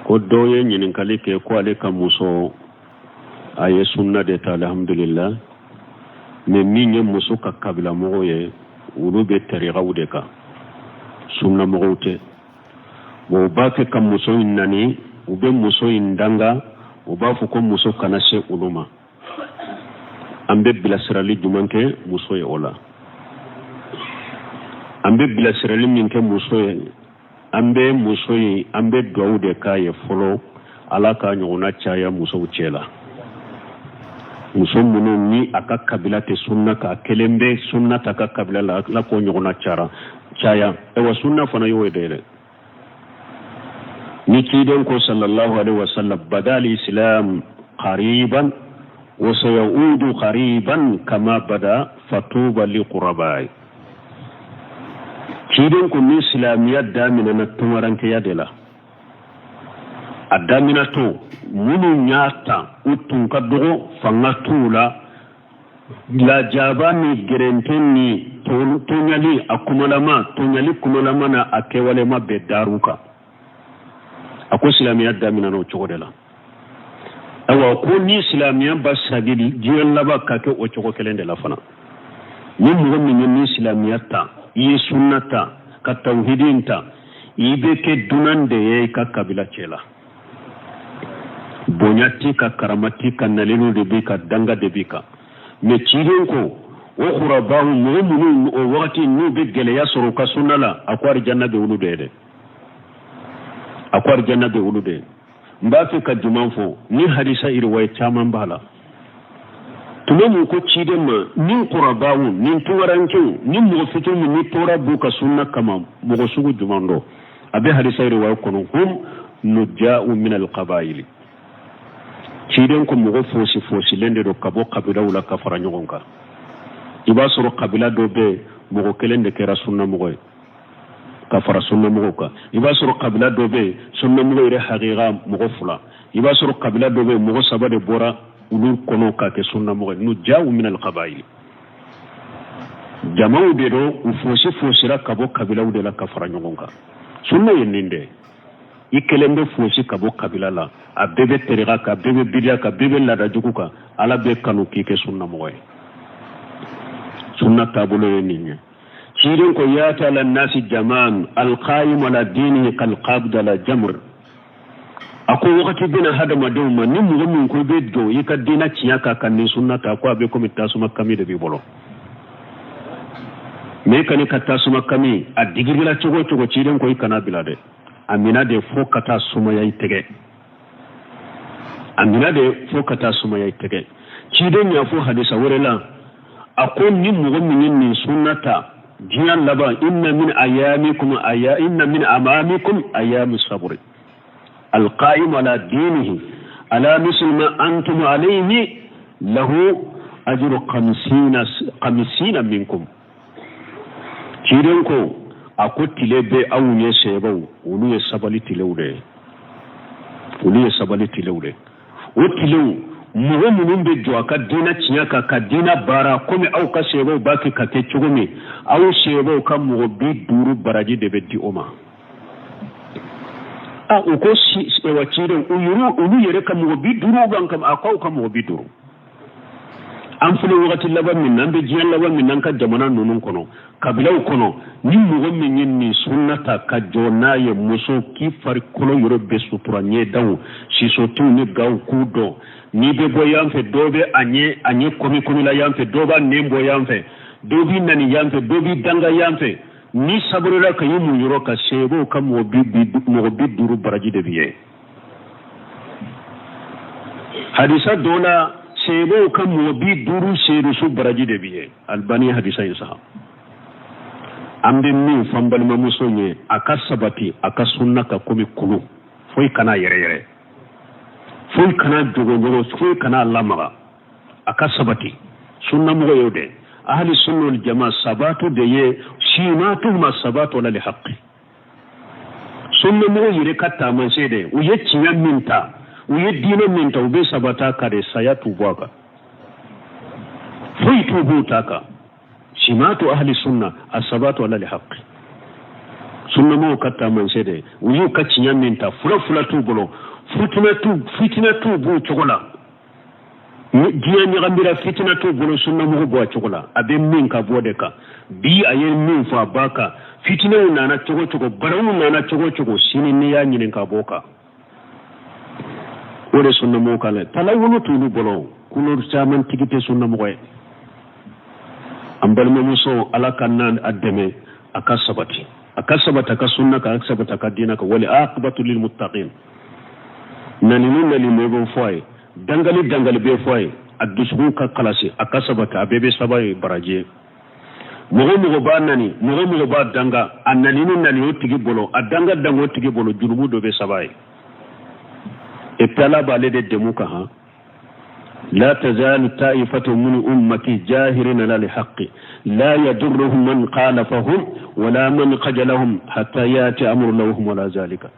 Ko dɔ ye ɲininkali kɛ ko ale ka muso, a ye sunna de ta, alhamdulillah, mais min ye muso ka kabila mɔgɔw ye, olu bɛ tariqaw de kan, sunna mɔgɔw tɛ. Bon, u b'a fɛ ka muso in nani, u bɛ muso in danga, u b'a fɔ ko muso kana se olu ma. An bɛ bilasirali jumɛn kɛ muso ye o la? An bɛ bilasirali min kɛ muso ye, an bɛ muso in, an bɛ duwawu de k'a ye fɔlɔ, Ala k'a ɲɔgɔnna caya musow cɛ la, muso minnu ni a ka kabila tɛ sunna kan, a kelen bɛ sunna ta ka kabila la, Ala k'o ɲɔgɔnna cara caya. Ayiwa, sunna fana y'o ye dɛ. Ni ciden ko sallallahu alaihi wasallam, bada al-islam qariban wa sayaudu qariban kama bada fatuba li qurabai. Ciden ko ni silamɛya daminɛna tungarankeya de la, a daminɛtɔ, minnu y'a ta, u tun ka dɔgɔ, fanga t'u la, lajaba ni gɛrɛntɛ ni tɔɲali, a kumalama, tɔɲali kumalama na a kɛwalema bɛɛ dar'u kan. A ko silamɛya daminɛna o cogo de la. Ayiwa, ko ni silamɛya ba sagi diɲɛ laban ka kɛ o cogo kelen de la fana. Ni mɔgɔ min ye ni silamɛya ta, i ye sunna ta ka tawhidi ta, i bɛ kɛ dunan de ye i ka kabila cɛ la. Bonya t'i kan, karama t'i kan, nalinu de b'i kan, danga de b'i kan. Mais ciden ko o kurabaw, mɔgɔ minnu o wagati n'u bɛ gɛlɛya sɔrɔ u ka sunna la, a ko arijanna bɛ olu de ye dɛ. A ko arijanna bɛ olu de ye. N b'a fɛ ka jumɛn fɔ? Ni hadisa iriwaye caman b'a la, tuma mun ko ciden ma, ni kurabaw ni tungarankew ni mɔgɔ fitiri min ni tɔɔrɔ b'u ka sunna kama, mɔgɔ sugu jumɛn dɔ? A bɛ hadisa riwaya kɔnɔ, hum nuja'u min alqabaili. Ciden ko mɔgɔ fosi fosilen de don ka bɔ kabilaw la ka fara ɲɔgɔn kan. I b'a sɔrɔ kabila dɔ bɛ, mɔgɔ kelen de kɛra sunnamɔgɔ ye ka fara sunnamɔgɔw kan. I b'a sɔrɔ kabila dɔ bɛ yen, sunnamɔgɔ yɛrɛ hakika mɔgɔ fila. I b'a sɔrɔ kabila dɔ bɛ yen, mɔgɔ saba de bɔra olu kɔnɔ k'a kɛ sunnamɔgɔ ye. Nuja'u min alqabaili, jamaw de don, u fosi fosira ka bɔ kabilaw de la ka fara ɲɔgɔn kan. Sunna ye nin de, i kelen bɛ fosi ka bɔ kabila la, a bɛɛ bɛ tariqa kan, bɛɛ bɛ bidiya kan, bɛɛ bɛ laada jugu kan, Ala bɛ kanu k'i kɛ sunnamɔgɔ ye. Sunna taabolo ye nin ye. Ciden ko yati ala nasi jaman alqaim ala dinihi kalqabid ala jamr. A ko wagati bɛna hadamadenw ma, ni mɔgɔ min ko i bɛ jɔ i ka diinɛ tiɲɛ kan ka nin sunna ta, ko a bɛ komi tasuma kami de b'i bolo. Mais i kana ka tasuma kami a digirila cogo o cogo, ciden ko i kana bila dɛ, a mina de fo ka taa sumaya i tɛgɛ, a mina de fo ka taa sumaya i tɛgɛ. Ciden y'a fɔ hadisa wɛrɛ la, a ko ni mɔgɔ min ye nin sunna ta diɲɛ laban, inna min ayamikum aya inna min amamikum ayamu sabri alqaim ala dinihi ala misli ma antum alayhi lahu ajru khamsina minkum. Ciden ko, a ko tile bɛ aw ɲɛ sɛbaw, olu ye sabali tilew de ye, olu ye sabali tilew de ye. O tilew, mɔgɔ minnu bɛ jɔ a ka diinɛ tiɲɛ kan ka diinɛ baara komi aw ka sɛbɛw b'a kɛ ka kɛ cogo min, aw sɛbɛw ka mɔgɔ 50 baraji de bɛ di o ma. A u ko wa ciden, olu yɛrɛ ka mɔgɔ 50 b'an kama? A ko aw ka mɔgɔ 50. An filɛ wagati laban min na, an bɛ diɲɛ laban min na, an ka jamana ninnu kɔnɔ, kabilaw kɔnɔ, ni mɔgɔ min ye nin sunna ta ka jɔ n'a ye, muso k'i farikolo yɔrɔ bɛɛ sutura, ɲɛdaw, sisotiw ni gaw k'u dɔn. N'i bɛ bɔ yan fɛ, dɔw bɛ a ɲɛ kɔmi kɔmi la yan fɛ, dɔw b'a nɛn bɔ yan fɛ, dɔw b'i nani yan fɛ, dɔw b'i danga yan fɛ. Ni saburula ka i mun yɔrɔ ka seebaw ka mɔgɔ 50 baraji de b'i ye. Hadisa dɔ la, seebaw ka mɔgɔ 50 seedusu baraji de b'i ye. Albani hadisa in saha. An bɛ min fɔ an balimamuso ye, a ka sabati a ka sunna ka komi kulu, foyi kana yɛrɛ yɛrɛ, foyi kana jogojogo, foyi kana lamaga, a ka sabati. Sunnamɔgɔ y'o de, ahli sunna wal jama, sabatu de ye simatuhuma sabatu ala lihaqi. Sunnamɔgɔ yɛrɛ ka taamasiyɛn de, u ye tiɲɛ min ta, u ye diinɛ min ta, u bɛ sabata ka de, saya t'u bɔ a kan, foyi t'u b'u ta kan. Simatu ahli sunna asabatu ala lihaqi. Sunnamɔgɔw ka taamasiyɛn de, u y'u ka tiɲɛ min ta, fula fula t'u bolo, fitinɛ t'u b'u cogo la. Diɲɛ ɲagamira, fitinɛ t'u bolo, sunnamɔgɔ bɔ a cogo la. A bɛ min ka bɔ de kan bi, a ye min fɔ a b'a kan. Fitinɛw nana cogo cogo, balawu nana cogo cogo, sini n'i y'a ɲininka ka bɔ kan. O de sunnamɔgɔw ka la talawulo t'olu bolo, couleur caman tigi tɛ sunnamɔgɔ ye. An balimamuso, Ala ka n'a a dɛmɛ, a ka sabati, a ka sabati a ka sunna kan, a ka sabati a ka diinɛ kan. Wal aqibatu lil muttaqin. Nanini nali bɛ fɔ a ye, dangali dangali bɛ fɔ a ye, a dusukun ka kalasi, a ka sabati, a bɛɛ bɛ saba ye baraji ye. Mɔgɔ mɔgɔ b'a nani, mɔgɔ mɔgɔ b'a danga, a nanini nani o tigi bolo, a danga danga o tigi bolo, jurumu dɔ bɛ saba ye. Et puis Ala b'ale de dɛmɛ kan han. La tazalu ta'ifatu min ummati jahirina ala alhaqqi la yadurruhum man khalafahum wala man khajalahum hatta yati amru lahum wala zalika.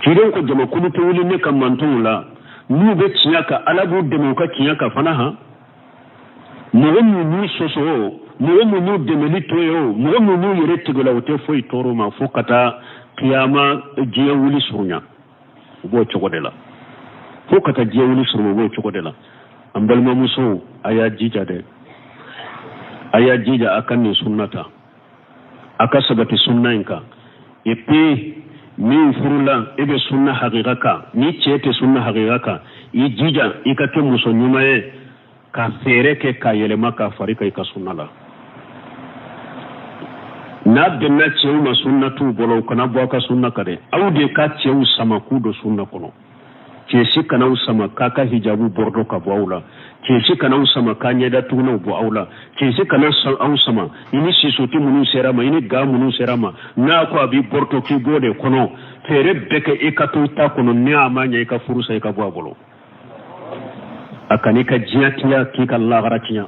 Ciden ko jamakulu tɛ wuli ne ka mantonw la n'u bɛ tiɲɛ kan, Ala b'u dɛmɛ u ka tiɲɛ kan fana han. Mɔgɔ min y'u sɔsɔ o, mɔgɔ min y'u dɛmɛli to ye o, mɔgɔ min y'u yɛrɛ tigɛ la, o tɛ foyi tɔɔrɔ ma fo ka taa kiyama diɲɛ wuli surunya. U b'o cogo de la fo ka taa diɲɛ wuli surunya, u b'o cogo de la. An balimamusow, a y'a jija dɛ, a y'a jija a ka nin sunna ta, a ka sabati sunna in kan. Et puis min furula, e bɛ sunna hakika kan, ni cɛ tɛ sunna hakika kan, i jija i ka kɛ muso ɲuman ye ka fɛɛrɛ kɛ k'a yɛlɛma k'a fari kan i ka sunna la. N'a bɛnna cɛw ma, sunna t'u bolo, u kana bɔ a ka sunna kan dɛ. Aw de ka cɛw sama k'u don sunna kɔnɔ. Cɛ si kana aw sama k'a ka hijabu bɔrɔtɔ ka bɔ aw la, cɛ si kana aw sama k'a ɲɛda tugunɛw bɔ aw la, cɛ si kana aw sama i ni sisoti minnu sera ma, i ni ga minnu sera ma, n'a ko a b'i bɔrɔtɔ k'i b'o de kɔnɔ. Fɛɛrɛ bɛɛ kɛ i ka to i ta kɔnɔ. Ni a ma ɲɛ, i ka furu sa, i ka bɔ a bolo. A kan'i ka diɲɛ tiɲɛ k'i ka lahara tiɲɛ,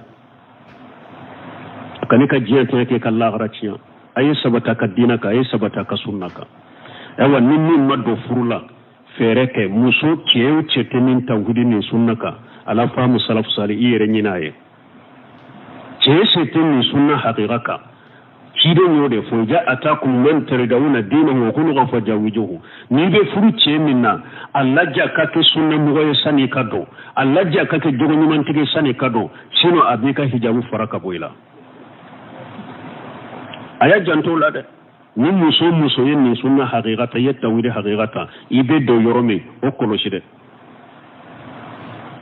a kan'i ka diɲɛ tiɲɛ k'i ka lahara tiɲɛ. A ye sabati a ka diinɛ kan, a ye sabati a ka sunna kan. Ayiwa, ni min ma don furu la, fɛɛrɛ kɛ muso cɛ o cɛ tɛ min tawhidi ni sunna kan, ala faamu salafu sali, i yɛrɛ ɲin'a ye. Cɛ se tɛ nin sunna hakika kan, ciden y'o de fɔ: ja atakum man taridawuna dinahu wa khuluquhu fajawijuhu. N'i bɛ furu cɛ min na, a lajɛ ka kɛ sunna mɔgɔ ye sani i ka don, a lajɛ ka kɛ jogo ɲumantigi sani i ka don, sinon a b'i ka hijabu fara ka bɔ i la. A y'a janto o la dɛ. Ni muso muso ye nin sunna hakika ta, i ye tawhidi hakika ta, i bɛ don yɔrɔ min, o kɔlɔsi dɛ.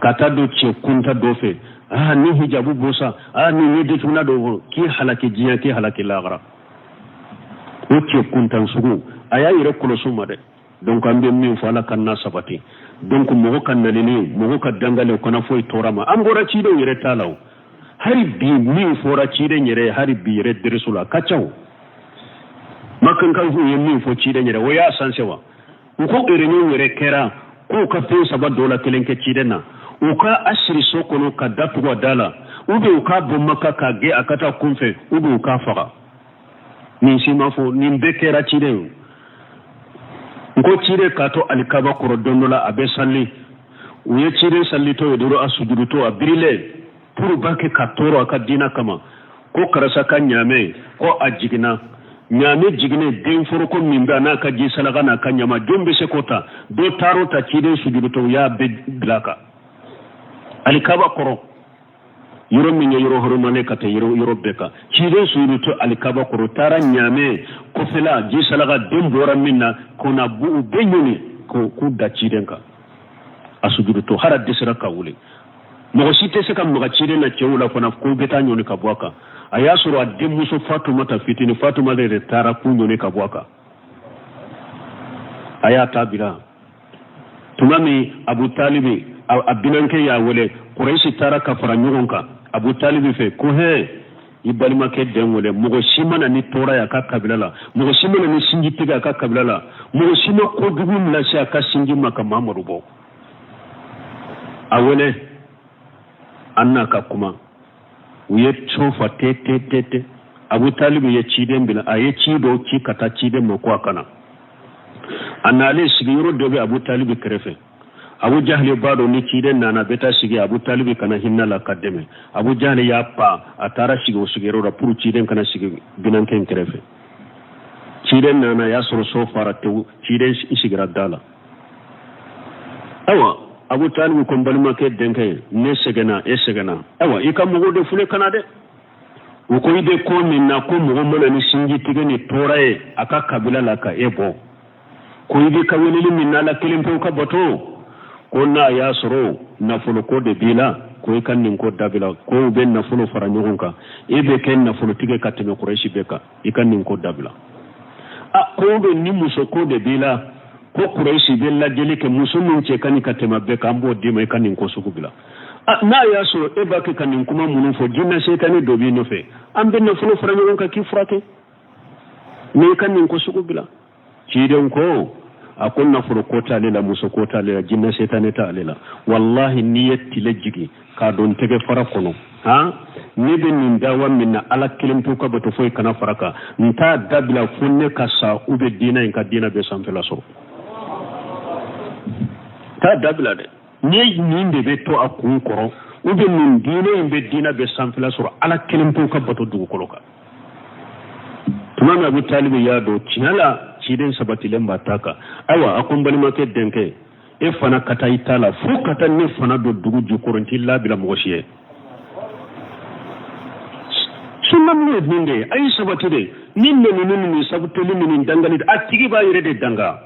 Ka taa don cɛ kunta dɔ fɛ, aa ni hijabu bɔ sa, aa ni ɲɛ dutuguna dɔ bɔ, k'i halaki diɲɛ, k'i halaki lahara. O cɛ kuntan sugu, a y'a yɛrɛ kɔlɔsi o ma dɛ. Donc an bɛ min fɔ, Ala ka na sabati. Donc mɔgɔ ka nalini, mɔgɔ ka dangale, o kana foyi tɔɔrɔ ma. An bɔra cidenw yɛrɛ t'a la o. Hali bi min fɔra ciden yɛrɛ ye, hali bi yɛrɛ dereso la a ka ca o. Makankaw ye min fɔ ciden yɛrɛ, o y'a sanse wa. U ko réunion yɛrɛ kɛra k'u ka fɛn saba dɔ la kelen kɛ ciden na: u ka a siri so kɔnɔ ka da tugu a da la, ou bien u k'a bɔ Maka k'a gɛn a ka taa kunfɛ, ou bien u k'a faga. Nin si ma fɔ, nin bɛɛ kɛra ciden ye. N ko ciden k'a to alikaba kɔrɔ don dɔ la, a bɛ sali, u ye ciden salitɔ ye dɔrɔn, a sujudutɔ, a birilen pour b'a kɛ ka tɔɔrɔ a ka diinɛ kama, ko karisa ka ɲaamɛ ko a jiginna. Ɲaamɛ jiginnen, den foroko min bɛ a n'a ka ji salaka n'a ka ɲama, jɔn bɛ se k'o ta? Dɔ taar'o ta ciden sujudutɔ, u y'a bɛɛ bila kan alikaba kɔrɔ, yɔrɔ min ye yɔrɔ hɔrɔnmalen ka tɛ yɔrɔ bɛɛ kan. Ciden sujudutɔ alikaba kɔrɔ, taara ɲaamɛ kɔfɛla, ji salaka den bɔra min na, k'o na u bɛɛ ɲini k'u da ciden kan a sujudutɔ, hali a dɛsɛra ka wuli. Mɔgɔ si tɛ se ka maga ciden na cɛw la fana k'u bɛ taa ɲɔni ka bɔ a kan. A y'a sɔrɔ a denmuso Fatumata fitini, Fatumata de taara k'u ɲɔni ka bɔ a kan. A y'a ta bila tuma min, Abu Talibi a binankɛ y'a wele. Kurɛsi taara ka fara ɲɔgɔn kan Abu Talibi fɛ ko hɛ, i balimakɛ den wele. Mɔgɔ si ma na ni tɔɔrɔ ye a ka kabila la, mɔgɔ si ma na ni sinji tigɛ a ka kabila la, mɔgɔ si ma kojugu lase a ka sinji ma ka Mamadu bɔ. A wele, an n'a ka kuma. U ye so fa te te te te. Abu Talibi ye ciden bila, a ye ci dɔw ci ka taa ciden ma ko a kana. A nalen, sigiyɔrɔ dɔ bɛ Abu Talibi kɛrɛfɛ. Abu Jahali b'a dɔn ni ciden nana, a bɛ taa sigi Abu Talibi kana hinɛ la ka dɛmɛ. Abu Jahali y'a pan, a taara sigi o sigiyɔrɔ la pour ciden kana sigi binankɛ in kɛrɛfɛ. Ciden nana, a y'a sɔrɔ so fara tewu. Ciden sigira da la. Ayiwa, Abu Talibu ko: n balimakɛ denkɛ, ne sɛgɛnna, e sɛgɛnna. Ayiwa, i ka mɔgɔw de fule kana dɛ. U ko i bɛ ko min na, ko mɔgɔ mana ni sinji tigɛ ni tɔɔrɔ ye a ka kabila la ka e bɔ, ko i bɛ ka weleli min na Ala kelen pewu ka bato, ko n'a y'a sɔrɔ nafolo ko de b'i la, ko i ka nin ko dabila, ko u bɛ nafolo fara ɲɔgɔn kan, e bɛ kɛ nafolotigi ka tɛmɛ Kurɛsi bɛɛ kan, i ka nin ko dabila. A ko bɛ ni muso ko de b'i la, ko Kurɛsi bɛ lajɛli kɛ, muso min cɛ ka ɲi ka tɛmɛ bɛɛ kan, an b'o d'i ma, i ka nin ko sugu bila. A n'a y'a sɔrɔ e b'a kɛ ka nin kuma minnu fɔ, jinɛ setani dɔ b'i nɔfɛ, an bɛ nafolo fara ɲɔgɔn kan k'i furakɛ, mɛ i ka nin ko sugu bila. Ciden ko a ko nafolo ko t'ale la, muso ko t'ale la, jinɛ setani t'ale la. Walahi, n'i ye tile jigin k'a don tɛgɛ fara kɔnɔ, han, ne bɛ nin dawa min na, Ala kelen pewu ka bato, foyi kana fara kan, n t'a dabila fo ne ka sa u bɛ diinɛ in ka diinɛ bɛ sanfɛla sɔrɔ. T'a dabila dɛ. Ni nin de bɛ to a kun kɔrɔ, u bɛ nin diinɛ in bɛ diinɛ bɛ sanfɛla sɔrɔ, Ala kelen pewu ka bato dugukolo kan. Tuma min Abu Talibi y'a dɔn tiɲɛ la ciden sabatilen b'a ta kan, ayiwa, a ko: n balimakɛ denkɛ, e fana ka taa i ta la fo ka taa ne fana don dugu jukɔrɔ, n t'i labila mɔgɔ si ye. Sunna min ye nin de ye, a ye sabati de. Ni nɛnini ni nin sabuteli ni nin dangali, a tigi b'a yɛrɛ de danga.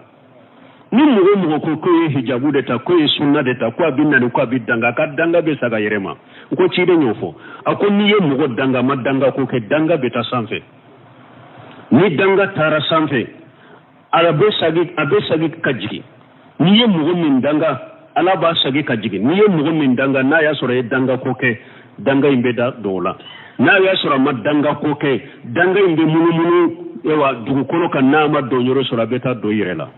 Ni mɔgɔ o mɔgɔ ko k'o ye hijabu de ta, k'o ye sunna de ta, ko a bɛ nani, ko a bɛ danga, a ka danga bɛ saga yɛrɛ ma. N ko ciden y'o fɔ, a ko n'i ye mɔgɔ danga, ma danga ko kɛ, danga bɛ taa sanfɛ. Ni danga taara sanfɛ, a bɛ sagi, a bɛ sagi ka jigin. N'i ye mɔgɔ min danga, Ala b'a sagi ka jigin. N'i ye mɔgɔ min danga, n'a y'a sɔrɔ a ye danga ko kɛ, danga in bɛ da don o la. N'a y'a sɔrɔ a ma danga ko kɛ, danga in bɛ munumunu ewa dugukolo kan. N'a ma don yɔrɔ sɔrɔ, a bɛ taa don yɛrɛ la,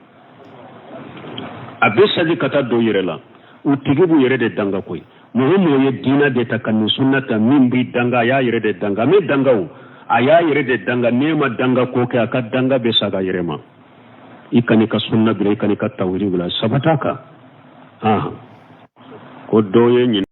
a bɛ sagi ka taa don yɛrɛ la. U tigi b'u yɛrɛ de danga koyi. Mɔgɔ o mɔgɔ ye diinɛ de ta ka nin sunna ta, min b'i danga, a y'a yɛrɛ de danga. A bɛ danga o, a y'a yɛrɛ de danga. N'e ma danga ko kɛ, a ka danga bɛ saga yɛrɛ ma. I kan'i ka sunna bila, i kan'i ka tawhidi bila, sabata kan. Ko dɔ ye ɲin